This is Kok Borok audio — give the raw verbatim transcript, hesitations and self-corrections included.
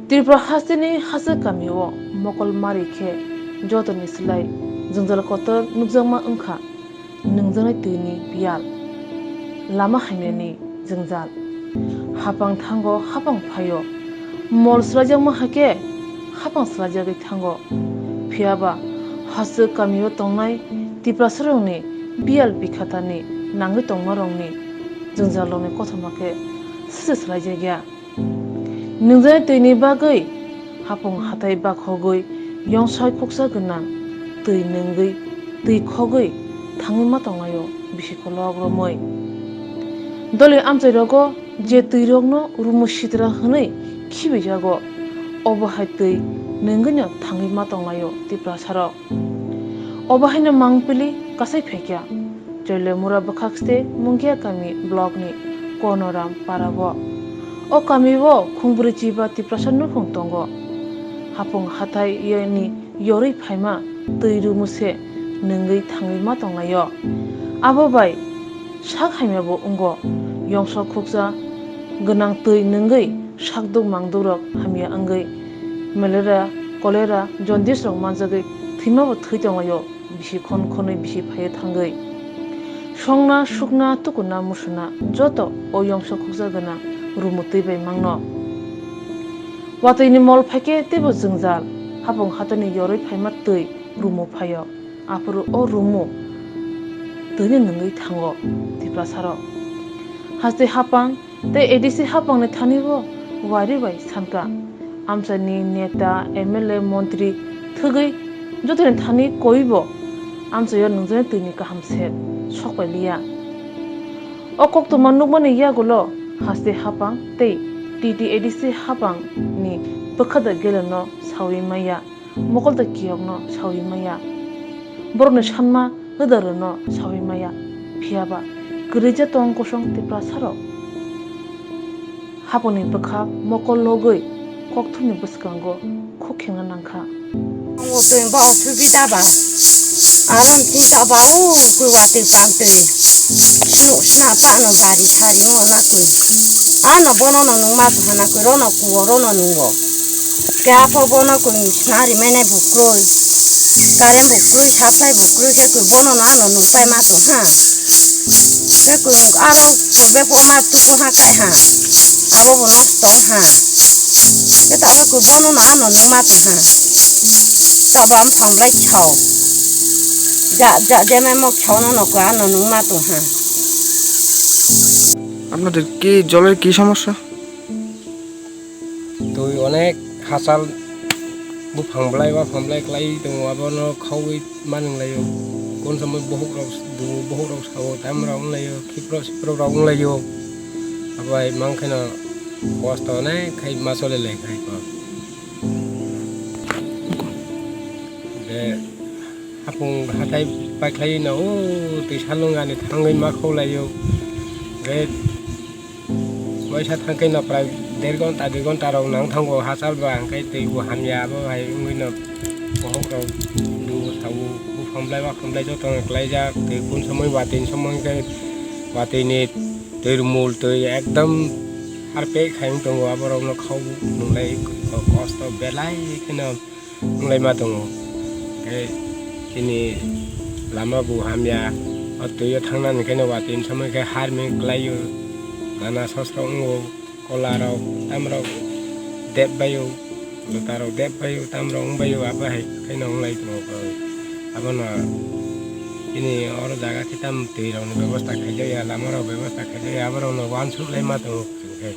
Tripura hasteni hachwk kamio mokol mari khe jotoni slai jwngjal kotor nukjakma wngkha nwngjaknai twini biyal, lama hamyani jwngjal. Hapang thango hapang phaio, mol swlaijakma hakhe hapang swlaijagwi thango. Phiyaba hachwk kamio tongnai Tiprasarokni biyal bikhatani nangwi tongmarokni jwngjalrokni kothoma khe sese swlaijakya. Nwngjani twini bagwi hapung hathai bakhogwi yongsai khuksa gwnang twi nwngwi twi khogwi thangwi ma tonglaio bisi kolok romwi. Doli amchairogo je twirokno rumu sitra hwnwi khibijago, obo hai twi nwngwino thangwi ma tonglaio Tiprasarok. Obo haino mangpili kasai phaikya Joylemura bwkhakste Mungia kami blockni Konoram parao. O kamio khungbrwi chiba Tiprasa nukhung tongo. Hapung hathai yani yorwi phaima twi rumu se nwngwi thangwi ma tonglaio. Abo bai sak hamya bo wngo. Yongsa khuksa gwnang twi nwngwi sakduk mangduk rok hamya wngwi malaria, cholera, jaundice rok manjagwi thwima bo thwi tonglaio. Bisi khon khonwi bisi phaiwi thangwi songna, sukna, tukuna, musuna joto o yongsa khuksa gwnang rumu twi bai mangno. Watwi ni mol phaikhe teibo jwngjal, hapung hathani yorwi phaima twi rumu phaio. Aphuru o rumu twini nwngwi thango Tiprasarok. Haste hapang tei A D C hapangni thani bo wari bai sanka. Amchaini neta, M L A, montri thwgwi jotoni thani koibo amchaio nwngjani twini kaham se sokpai liya. O koktwma nukmani yagulo haste hapang tei T T A D C hapangni bwkhada geleno sawi maya. Mokol tei kiyokno sawi maya. Borokni sanma hwdarokno sawi maya. Phiyaba kwrwija tong kosong Tiprasarok. Haponi bwkhak mokol logwi kokthumni bwskango khuk khengna nangkha. Tongo twi ba osubida ba. Aron tinta ba o kwi watwi pantwi. Snu sna pano bari sari wngo na kwi. Ano bono no nungma hana kwi rono kuo rono nungo. Khe apho bono kwi sna rimai nai bukrui. Current bukrui, supply bukrui khe kwi bono no ano nukpai ma tong ha. Khe kwi aro kwi bepho ma tupo ha kai ha. Abo bo nosto ha. Khe tamo kwi bono no ano nukma tong ha. Tabo am thang blai khao. Ja, ja, jemai mo khao no no kwi ano nukma tong ha. আপনাদের কি জলের কি সমস্যা? Twi onek hachal buphang blai waphang blai klai tongo, abono khaui manwng laio. Kon samui bohok rok, bohok rok sao, tam rok wng laio, khipro sipro rok wng laio. Abo hai mang kheno kosto onek khai ma chole lai khai ko. De hapung hatai paikhlai no o twi salung ani thangwi ma khau laio. De Waisa thangkhe no prai der ghonta dui ghonta rok nang thango, hachal ba hwnkhe twi bo hamya, abo hai wngwi no bohok rok duo sao, buphang blai waphang blai joto no klaijak, twi kun somoi watwi ni somoi hwnkhe watwi ni twi rwmul twi ekdom harpek hai wng tongo, abo rok no khau nung lai kosto belai kheno. Wnglaima tongo. Tei chini lama bo hamya, o twi o thangnani khe no watwi ni somoi khe harming kwlaio, nana sosrok wngo, kola rok, tam rok dep baio, juta rok dep baio, tam rok wng baio, abo hai khe no wnglai tongo. Abono chini oro jaga khe tam twi rok ni bebosta khaijak ya, lama rok bebosta khaijak ya, abo rok no uansuk lai ma tongo chwng khe.